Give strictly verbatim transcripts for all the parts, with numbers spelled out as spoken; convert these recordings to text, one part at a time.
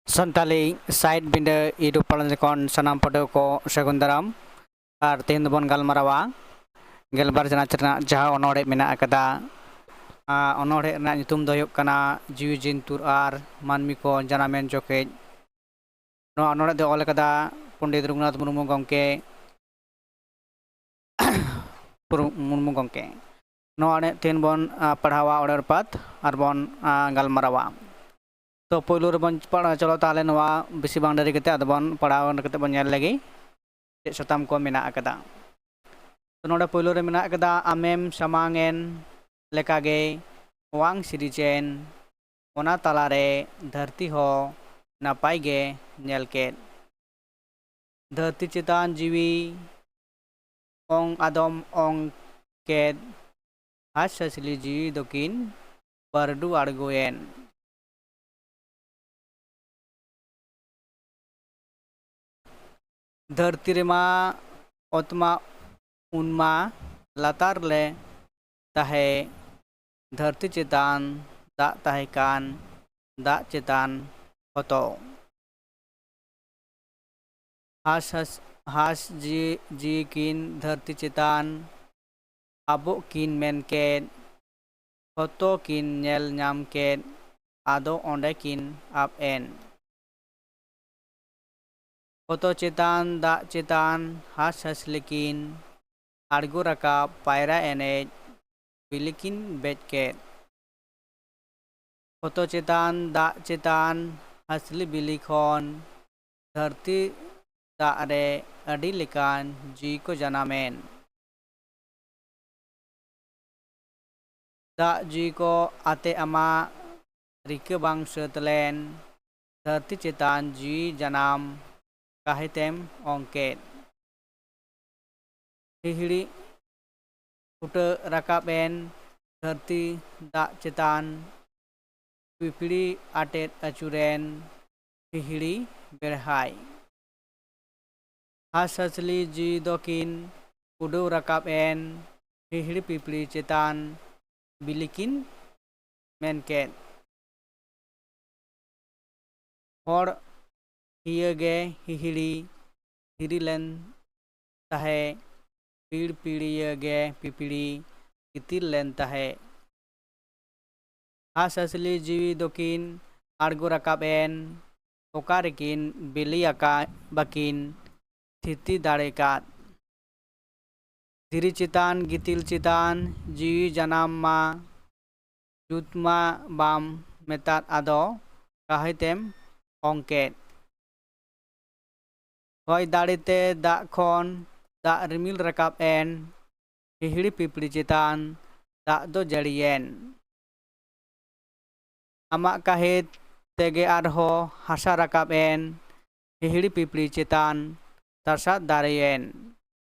Santali side ᱵᱤᱸᱰᱟᱹ YouTube ᱯᱟᱞᱮ ᱠᱷᱚᱱ ᱥᱟᱱᱟᱢ ᱯᱟᱹᱴᱷᱩᱣᱟᱹ ᱠᱚ ᱥᱟᱹᱜᱩᱱ ᱫᱟᱨᱟᱢ᱾ ᱟᱨ ᱛᱮᱦᱮᱧ ᱫᱚᱵᱚᱱ ᱜᱟᱞᱢᱟᱨᱟᱣᱟ ᱜᱮᱞᱵᱟᱨ ᱪᱟᱱᱟᱪ ᱨᱮᱱᱟᱜ ᱡᱟᱦᱟᱸ ᱚᱱᱚᱬᱦᱮ ᱢᱮᱱᱟᱜ ᱟᱠᱟᱫᱟ, ᱟᱨ ᱚᱱᱚᱬᱦᱮ ᱨᱮᱱᱟᱜ ᱧᱩᱛᱩᱢ ᱫᱚ ᱦᱩᱭᱩᱜ ᱠᱟᱱᱟ ᱡᱤᱣᱤ ᱡᱤᱱᱛᱩᱨ ᱟᱨ ᱢᱟᱹᱱᱢᱤ ᱠᱚ ᱡᱟᱱᱟᱢᱮᱱ ᱡᱚᱠᱷᱮᱡ᱾ ᱱᱚᱣᱟ ᱚᱱᱚᱬᱦᱮ ᱫᱚ ᱚᱞ ᱟᱠᱟᱫᱟ ᱯᱚᱱᱰᱤᱛ ᱨᱚᱜᱷᱩᱱᱟᱛᱷ ᱢᱩᱨᱢᱩ ᱜᱚᱢᱠᱮ᱾ ᱯᱩᱨ-, ᱢᱩᱨᱢᱩ ᱜᱚᱢᱠᱮ᱾ ᱱᱚᱣᱟ ᱚᱱᱚᱬᱦᱮ ᱛᱮᱦᱮᱧ ᱵᱚᱱ, ᱟ, ᱯᱟᱲᱦᱟᱣᱟ ᱚᱱᱚᱬᱦᱮ ᱯᱟᱛ ᱟᱨ ᱵᱚᱱ, ᱟ, ᱜᱟᱞᱢᱟᱨᱟᱣᱟ᱾ ᱛᱚ ᱯᱳᱭᱞᱳ ᱨᱮᱵᱚᱱ ᱯᱟᱲ-, ᱪᱚᱞᱚ ᱛᱟᱦᱚᱞᱮ ᱱᱚᱣᱟ ᱵᱮᱥᱤ ᱵᱟᱝ ᱰᱮᱨᱤ ᱠᱟᱛᱮ ᱟᱫᱚ ᱵᱚᱱ ᱯᱟᱲᱦᱟᱣ ᱠᱟᱛᱮ ᱵᱚᱱ ᱧᱮᱞ ᱞᱮᱜᱮ ᱪᱮᱫ ᱥᱟᱛᱟᱢ ᱠᱚ ᱢᱮᱱᱟᱜ ᱟᱠᱟᱫᱟ᱾ ᱛᱚ ᱱᱚᱰᱮ ᱯᱳᱭᱞᱳ ᱨᱮ ᱢᱮᱱᱟᱜ ᱟᱠᱟᱫᱟ, ᱟᱢᱮᱢ ᱥᱟᱢᱟᱝ ᱮᱱ ᱞᱮᱠᱟᱜᱮ ᱚᱣᱟᱝ ᱥᱤᱨᱤᱡᱮᱱ, ᱚᱱᱟ ᱛᱟᱞᱟᱨᱮ ᱫᱷᱟᱹᱨᱛᱤ ᱦᱚᱸ ᱱᱟᱯᱟᱭ ᱜᱮ ᱧᱮᱞ ᱠᱮᱫ᱾ ᱫᱷᱟᱹᱨᱛᱤ ᱪᱮᱛᱟᱱ ᱡᱤᱣᱤ ᱚᱝ ᱟᱫᱚᱢ ᱚᱝ ᱠᱮᱫ, ᱦᱟᱸᱥ ᱦᱟᱸᱥᱞᱤ ᱡᱤᱣᱤ ᱫᱚᱠᱤᱱ ᱵᱟᱹᱨᱰᱩ ᱟᱬᱜᱚᱭᱮᱱ᱾ ᱫᱷᱟᱹᱨᱛᱤ ᱨᱮᱢᱟ ᱚᱛ ᱢᱟ ᱩᱱᱢᱟ ᱞᱟᱛᱟᱨ ᱞᱮ ᱛᱟᱦᱮᱸ, ᱫᱷᱟᱹᱨᱛᱤ ᱪᱮᱛᱟᱱ ᱫᱟᱜ ᱛᱟᱦᱮᱸ ᱠᱟᱱ, ᱫᱟᱜ ᱪᱮᱛᱟᱱ ᱦᱚᱛᱚ᱾ ᱦᱟᱸᱥ ᱦᱟᱸᱥ, ᱦᱟᱸᱥ ᱡᱤ-, ᱡᱤᱣᱤ ᱠᱤᱱ ᱫᱷᱟᱹᱨᱛᱤ ᱪᱮᱛᱟᱱ ᱟᱵᱚᱜ ᱠᱤᱱ ᱢᱮᱱ ᱠᱮᱫ, ᱦᱚᱛᱚ ᱠᱤᱱ ᱧᱮᱞ ᱧᱟᱢ ᱠᱮᱫ, ᱟᱫᱚ ᱚᱸᱰᱮ ᱠᱤᱱ ᱟᱵ ᱮᱱ᱾ ᱦᱚᱛᱚ ᱪᱮᱛᱟᱱ ᱫᱟᱜ ᱪᱮᱛᱟᱱ ᱦᱟᱸᱥ ᱦᱟᱸᱥᱞᱤ ᱠᱤᱱ ᱟᱬᱜᱚ ᱨᱟᱠᱟᱵ, ᱯᱟᱭᱨᱟ ᱮᱱᱮᱡ ᱵᱤᱞᱤ ᱠᱤᱱ ᱵᱮᱡ ᱠᱮᱫ᱾ ᱦᱚᱛᱚ ᱪᱮᱛᱟᱱ ᱫᱟᱜ ᱪᱮᱛᱟᱱ ᱦᱟᱸᱥᱞᱤ ᱵᱤᱞᱤ ᱠᱷᱚᱱ ᱫᱷᱟᱹᱨᱛᱤ ᱫᱟᱜ ᱨᱮ ᱟᱹᱰᱤ ᱞᱮᱠᱟᱱ ᱡᱤᱣᱤ ᱠᱚ ᱡᱟᱱᱟᱢᱮᱱ᱾ ᱫᱟᱜ ᱡᱤᱣᱤ ᱠᱚ ᱟᱛᱮ ᱟᱢᱟᱜ ᱨᱤᱠᱟᱹ ᱵᱟᱝ ᱥᱟᱹᱛ ᱞᱮᱱ, ᱫᱷᱟᱹᱨᱛᱤ ᱪᱮᱛᱟᱱ ᱡᱤᱣᱤ ᱡᱟᱱᱟᱢ ᱠᱟᱹᱦᱤᱛᱮᱢ ᱚᱝ ᱠᱮᱫ᱾ ᱦᱤᱦᱤᱲᱤ ᱯᱷᱩᱴᱟᱹ ᱨᱟᱠᱟᱵ ᱮᱱ, ᱫᱷᱟᱹᱨᱛᱤ ᱫᱟᱜ ᱪᱮᱛᱟᱱ ᱯᱤᱯᱤᱲᱤ ᱟᱴᱮᱫ ᱟᱹᱪᱩᱨᱮᱱ, ᱦᱤᱦᱤᱲᱤ ᱵᱮᱲᱦᱟᱭ᱾ ᱦᱟᱸᱥ ᱦᱟᱸᱥᱞᱤ ᱡᱤᱣᱤ ᱫᱚᱠᱤᱱ ᱩᱰᱟᱹᱣ ᱨᱟᱠᱟᱵ ᱮᱱ, ᱦᱤᱦᱤᱲᱤ ᱯᱤᱯᱤᱲᱤ ᱪᱮᱛᱟᱱ ᱵᱤᱞᱤ ᱠᱤᱱ ᱢᱮᱱ ᱠᱮᱫ᱾ ᱦᱚᱲ ᱦᱤᱭᱟᱹ ᱜᱮ ᱦᱤᱦᱤᱲᱤ ᱫᱷᱤᱨᱤ ᱞᱮᱱ ᱛᱟᱦᱮᱸᱫ, ᱯᱤᱲ ᱯᱤᱲᱤᱭᱟᱹ ᱜᱮ ᱯᱤᱯᱤᱲᱤ ᱜᱤᱛᱤᱞ ᱞᱮᱱ ᱛᱟᱦᱮᱸᱫ᱾ ᱦᱟᱸᱥᱼᱦᱟᱸᱥᱞᱤ ᱡᱤᱣᱤ ᱫᱚᱠᱤᱱ ᱟᱬᱜᱚ ᱨᱟᱠᱟᱵ ᱮᱱ, ᱚᱠᱟ ᱨᱮᱠᱤᱱ ᱵᱤᱞᱤ ᱟᱠᱟᱫ ᱵᱟᱹᱠᱤᱱ ᱛᱷᱤᱛᱤ ᱫᱟᱲᱮ ᱠᱟᱫ᱾ ᱫᱷᱤᱨᱤ ᱪᱮᱛᱟᱱ ᱜᱤᱛᱤᱞ ᱪᱮᱛᱟᱱ ᱡᱤᱣᱤ ᱡᱟᱱᱟᱢ ᱢᱟ, ᱡᱩᱛ ᱢᱟ ᱵᱟᱢ ᱢᱮᱛᱟᱫ ᱟᱫᱚ ᱠᱟᱹᱦᱤᱛᱮᱢ ᱚᱝᱠᱮᱫ᱾ ᱦᱚᱭ ᱫᱟᱲᱮᱛᱮ ᱫᱟᱜ ᱠᱷᱚᱱ ᱫᱟᱜ ᱨᱤᱢᱤᱞ ᱨᱟᱠᱟᱵ ᱮᱱ, ᱦᱤᱦᱤᱲᱤ ᱯᱤᱯᱤᱲᱤ ᱪᱮᱛᱟᱱ ᱫᱟᱜ ᱫᱚ ᱡᱟᱹᱲᱤᱭᱮᱱ᱾ ᱟᱢᱟᱜ ᱠᱟᱹᱦᱤᱛ ᱛᱮᱜᱮ ᱟᱨᱦᱚᱸ ᱦᱟᱥᱟ ᱨᱟᱠᱟᱵ ᱮᱱ, ᱦᱤᱦᱤᱲᱤ ᱯᱤᱯᱤᱲᱤ ᱪᱮᱛᱟᱱ ᱛᱟᱥᱟᱫ ᱫᱟᱨᱮᱭᱮᱱ᱾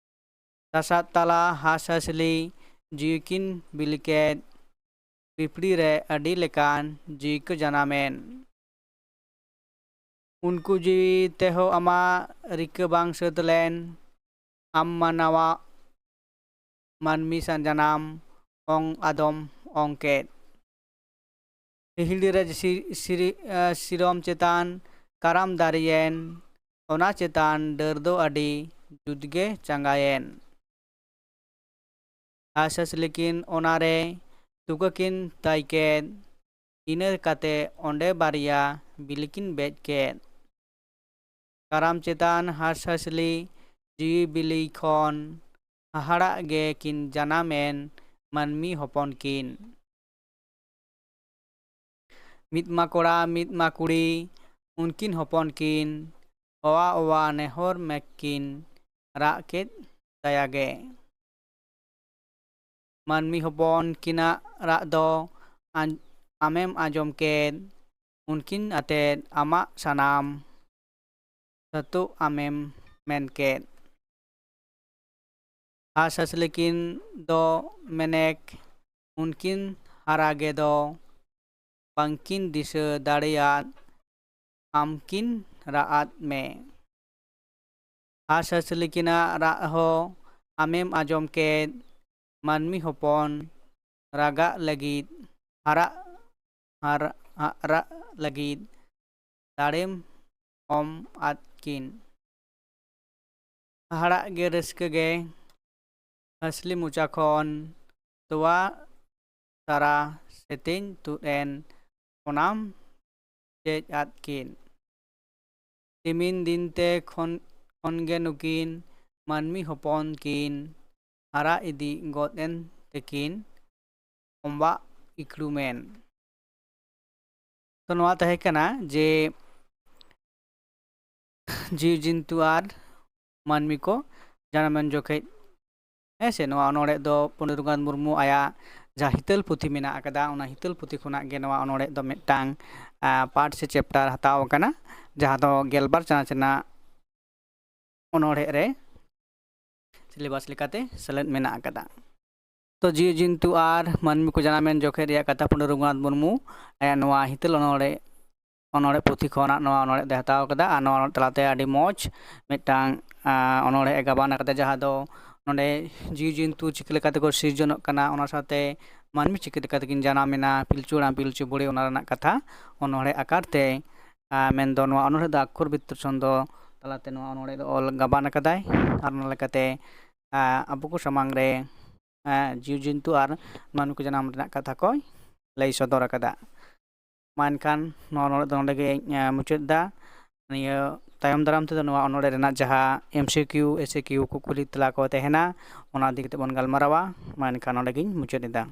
ᱛᱟᱥᱟᱫ ᱛᱟᱞᱟ ᱦᱟᱸᱥᱼᱦᱟᱸᱥᱞᱤ ᱡᱤᱣᱤ ᱠᱤᱱ ᱵᱤᱞᱤ ᱠᱮᱫ, ᱯᱤᱯᱤᱲᱤ ᱨᱮ ᱟᱹᱰᱤ ᱞᱮᱠᱟᱱ ᱡᱤᱣᱤ ᱠᱚ ᱡᱟᱱᱟᱢᱮᱱ᱾ ᱩᱱᱠᱩ ᱡᱤᱣᱤ ᱛᱮᱦᱚᱸ ᱟᱢᱟᱜ ᱨᱤᱠᱟᱹ ᱵᱟᱝ ᱥᱟᱹᱛ ᱞᱮᱱ, ᱟᱢ ᱢᱟ ᱱᱟᱣᱟ ᱢᱟᱹᱱᱢᱤ ᱥᱟᱶ ᱡᱟᱱᱟᱢ ᱚᱝ ᱟᱫᱚᱢ ᱚᱝ ᱠᱮᱫ᱾ ᱦᱤᱦᱤᱲᱤ ᱨᱮ ᱥᱤ-, ᱥᱤᱨᱤ-, ᱮ, ᱥᱤᱨᱚᱢ ᱪᱮᱛᱟᱱ ᱠᱟᱨᱟᱢ ᱫᱟᱨᱮᱭᱮᱱ, ᱚᱱᱟ ᱪᱮᱛᱟᱱ ᱰᱟᱹᱨ ᱫᱚ ᱟᱹᱰᱤ ᱡᱩᱛ ᱜᱮ ᱪᱟᱸᱜᱟᱭᱮᱱ᱾ ᱦᱟᱸᱥᱼᱦᱟᱸᱥᱞᱤ ᱠᱤᱱ ᱚᱱᱟᱨᱮ ᱛᱩᱠᱟᱹ ᱠᱤᱱ ᱛᱟᱭ ᱠᱮᱫ, ᱤᱱᱟᱹ ᱠᱟᱛᱮ ᱚᱸᱰᱮ ᱵᱟᱨᱭᱟ ᱵᱤᱞᱤ ᱠᱤᱱ ᱵᱮᱡ ᱠᱮᱫ᱾ ᱠᱟᱨᱟᱢ ᱪᱮᱛᱟᱱ ᱦᱟᱸᱥᱼᱦᱟᱸᱥᱞᱤ ᱡᱤᱣᱤ ᱵᱤᱞᱤ ᱠᱷᱚᱱ ᱦᱟᱦᱟᱲᱟᱜ ᱜᱮ ᱠᱤᱱ ᱡᱟᱱᱟᱢ ᱮᱱ ᱢᱟᱹᱱᱢᱤ ᱦᱚᱯᱚᱱ ᱠᱤᱱ᱾ ᱢᱤᱫ ᱢᱟ ᱠᱚᱲᱟ, ᱢᱤᱫ ᱢᱟ ᱠᱩᱲᱤ, ᱩᱱᱠᱤᱱ ᱦᱚᱯᱚᱱ ᱠᱤᱱ, ᱚᱣᱟ ᱚᱣᱟ ᱱᱮᱦᱚᱨ ᱢᱮᱠ ᱠᱤᱱ ᱨᱟᱜ ᱠᱮᱫ ᱛᱟᱭᱟ ᱜᱮ᱾ ᱢᱟᱹᱱᱢᱤ ᱦᱚᱯᱚᱱ ᱠᱤᱱᱟᱜ ᱨᱟᱜ ᱫᱚ ᱟᱸ-, ᱟᱢᱮᱢ ᱟᱸᱡᱚᱢ ᱠᱮᱫ, ᱩᱱᱠᱤᱱ ᱟᱛᱮᱫ ᱟᱢᱟᱜ ᱥᱟᱱᱟᱢ ᱥᱟᱹᱛᱩᱜ ᱟᱢᱮᱢ ᱢᱮᱱ ᱠᱮᱫ᱾ ᱦᱟᱸᱥᱼᱦᱟᱸᱥᱞᱤ ᱠᱤᱱ ᱫᱚ ᱢᱮᱱᱮᱠ, ᱩᱱᱠᱤᱱ ᱦᱟᱨᱟ ᱜᱮ ᱫᱚ ᱵᱟᱝᱠᱤᱱ ᱫᱤᱥᱟᱹ ᱫᱟᱲᱮᱭᱟᱫ, ᱟᱢᱠᱤᱱ ᱨᱟᱜ ᱟᱫ ᱢᱮ᱾ ᱦᱟᱸᱥᱼᱦᱟᱸᱥᱞᱤ ᱠᱤᱱᱟᱜ ᱨᱟᱜ ᱦᱚᱸ ᱟᱢᱮᱢ ᱟᱸᱡᱚᱢ ᱠᱮᱫ, ᱢᱟᱹᱱᱢᱤ ᱦᱚᱯᱚᱱ ᱨᱟᱜᱟᱜ ᱞᱟᱹᱜᱤᱫ, ᱦᱟᱨᱟᱜ, ᱦᱟᱨ-, ᱦᱟᱨᱟᱜ ᱞᱟᱹᱜᱤᱫ, ᱫᱟᱲᱮᱢ ᱚᱢ ᱟᱫ ᱠᱤᱱ᱾ ᱦᱟᱦᱟᱲᱟᱜ ᱜᱮ ᱨᱟᱹᱥᱠᱟᱹ ᱜᱮ ᱦᱟᱹᱥᱞᱤ ᱢᱚᱪᱟ ᱠᱷᱚᱱ ᱛᱚᱣᱟ ᱥᱟᱨᱟ ᱥᱮᱛᱮᱧ ᱛᱩᱫ ᱮᱱ ᱚᱱᱟᱢ ᱪᱮᱫ ᱟᱫ ᱠᱤᱱ᱾ ᱛᱤᱢᱤᱱ ᱫᱤᱱ ᱛᱮ ᱠᱷᱚᱱ ᱠᱷᱚᱱ ᱜᱮ ᱱᱩᱠᱤᱱ ᱢᱟᱹᱱᱢᱤ ᱦᱚᱯᱚᱱ ᱠᱤᱱ ᱦᱟᱨᱟ ᱤᱫᱤ ᱜᱚᱫ ᱮᱱ ᱛᱮᱠᱤᱱ ᱚᱢᱵᱟᱜ ᱤᱠᱲᱩᱢᱮᱱ᱾ ᱛᱚ ᱱᱚᱣᱟ ᱛᱟᱦᱮᱸ ᱠᱟᱱᱟ ᱡᱮ ᱡᱤᱣᱤ ᱡᱤᱱᱛᱩ ᱟᱨ ᱢᱟᱹᱱᱢᱤ ᱠᱚ ᱡᱟᱱᱟᱢᱮᱱ ᱡᱚᱠᱷᱮᱡ, ᱦᱮᱸ ᱥᱮ, ᱱᱚᱣᱟ ᱚᱱᱚᱬᱦᱮ ᱫᱚ ᱯᱚᱱᱰᱤᱛ ᱨᱚᱜᱷᱩᱱᱟᱛᱷ ᱢᱩᱨᱢᱩ ᱟᱭᱟᱜ ᱡᱟᱦᱟᱸ ᱦᱤᱛᱟᱹᱞ ᱯᱩᱛᱷᱤ ᱢᱮᱱᱟᱜ ᱟᱠᱟᱫᱟ, ᱚᱱᱟ ᱦᱤᱛᱟᱹᱞ ᱯᱩᱛᱷᱤ ᱠᱷᱚᱱᱟᱜ ᱜᱮ ᱱᱚᱣᱟ ᱚᱱᱚᱬᱦᱮ ᱫᱚ ᱢᱤᱫᱴᱟᱝ ᱯᱟᱨᱴ ᱥᱮ ᱪᱮᱯᱴᱟᱨ ᱦᱟᱛᱟᱣ ᱟᱠᱟᱱᱟ, ᱡᱟᱦᱟᱸ ᱫᱚ ᱜᱮᱞᱵᱟᱨ ᱪᱟᱱᱟᱪ ᱨᱮᱱᱟᱜ ᱚᱱᱚᱬᱦᱮ ᱨᱮ ᱥᱤᱞᱮᱵᱟᱥ ᱞᱮᱠᱟᱛᱮ ᱥᱮᱞᱮᱫ ᱢᱮᱱᱟᱜ ᱟᱠᱟᱫᱟ᱾ ᱛᱚ ᱡᱤᱣᱤ ᱡᱤᱱᱛᱩ ᱟᱨ ᱢᱟᱹᱱᱢᱤ ᱠᱚ ᱡᱟᱱᱟᱢᱮᱱ ᱡᱚᱠᱷᱮᱡ ᱨᱮᱭᱟᱜ ᱠᱟᱛᱷᱟ ᱯᱚᱱᱰᱤᱛ ᱨᱚᱜᱷᱩᱱᱟᱛᱷ ᱢᱩᱨᱢᱩ ᱟᱭᱟᱜ ᱱᱚᱣᱟ ᱦᱤᱛᱟᱹᱞ ᱚᱱᱚᱬᱦᱮ ᱚᱱᱚᱬᱦᱮ ᱯᱩᱛᱷᱤ ᱠᱷᱚᱱᱟᱜ ᱱᱚᱣᱟ ᱚᱱᱚᱬᱦᱮ ᱫᱚᱭ ᱦᱟᱛᱟᱣ ᱟᱠᱟᱫᱟ᱾ ᱟᱨ ᱱᱚᱣᱟ ᱛᱟᱞᱟᱛᱮ ᱟᱹᱰᱤ ᱢᱚᱡᱽ ᱢᱤᱫᱴᱟᱝ ᱟᱸ, ᱚᱱᱚᱬᱦᱮ ᱮ ᱜᱟᱵᱟᱱ ᱟᱠᱟᱫᱟ, ᱡᱟᱦᱟᱸ ᱫᱚ ᱱᱚᱰᱮ ᱡᱤᱣᱤ ᱡᱤᱱᱛᱩ ᱪᱤᱠᱟᱹ ᱞᱮᱠᱟᱛᱮ ᱠᱚ ᱥᱤᱨᱡᱚᱱᱚᱜ ᱠᱟᱱᱟ, ᱚᱱᱟ ᱥᱟᱶᱛᱮ ᱢᱟᱹᱱᱢᱤ ᱪᱤᱠᱟᱹ ᱞᱮᱠᱟᱛᱮ ᱠᱤᱱ ᱡᱟᱱᱟᱢ ᱮᱱᱟ, ᱯᱤᱞᱪᱩ ᱦᱟᱲᱟᱢ ᱯᱤᱞᱪᱩ ᱵᱩᱲᱦᱤ, ᱚᱱᱟ ᱨᱮᱱᱟᱜ ᱠᱟᱛᱷᱟ ᱚᱱᱚᱬᱦᱮ ᱟᱠᱟᱨ ᱛᱮ, ᱟᱸ, ᱢᱮᱱᱫᱚ ᱱᱚᱣᱟ ᱚᱱᱚᱬᱦᱮ ᱫᱚ ᱟᱠᱷᱚᱨ ᱵᱷᱤᱛᱛᱟᱹᱨ ᱪᱷᱚᱱᱫᱚ ᱛᱟᱞᱟᱛᱮ ᱱᱚᱣᱟ ᱚᱱᱚᱬᱦᱮ ᱫᱚ ᱚᱞ ᱜᱟᱵᱟᱱ ᱟᱠᱟᱫᱟᱭ᱾ ᱟᱨ ᱚᱱᱟ ᱞᱮᱠᱟᱛᱮ, ᱟᱸ, ᱟᱵᱚ ᱠᱚ ᱥᱟᱢᱟᱝ ᱨᱮ, ᱟᱸ, ᱡᱤᱣᱤ ᱡᱤᱱᱛᱩ ᱟᱨ ᱢᱟᱹᱱᱢᱤ ᱠᱚ ᱡᱟᱱᱟᱢ ᱨᱮᱱᱟᱜ ᱠᱟᱛᱷᱟ ᱠᱚᱭ ᱞᱟᱹᱭ ᱥᱚᱫᱚᱨ ᱟᱠᱟᱫᱟ᱾ ᱢᱟ ᱮᱱᱠᱷᱟᱱ ᱱᱚᱣᱟ ᱚᱱᱚᱬᱦᱮ ᱫᱚ ᱱᱚᱰᱮ ᱜᱮ, ᱟᱸ, ᱢᱩᱪᱟᱹᱫ ᱮᱫᱟ᱾ ᱱᱤᱭᱟᱹ ᱛᱟᱭᱚᱢ ᱫᱟᱨᱟᱢ ᱛᱮᱫᱚ ᱱᱚᱣᱟ ᱚᱱᱚᱬᱦᱮ ᱨᱮᱱᱟᱜ ᱡᱟᱦᱟᱸ M C Q, S C Q ᱠᱩᱠᱞᱤ ᱛᱮᱞᱟ ᱠᱚ ᱛᱟᱦᱮᱱᱟ, ᱚᱱᱟ ᱤᱫᱤ ᱠᱟᱛᱮ ᱵᱚᱱ ᱜᱟᱞᱢᱟᱨᱟᱣᱟ᱾ ᱢᱟ ᱮᱱᱠᱷᱟᱱ ᱱᱚᱰᱮ ᱜᱤᱧ ᱢᱩᱪᱟᱹᱫ ᱮᱫᱟ᱾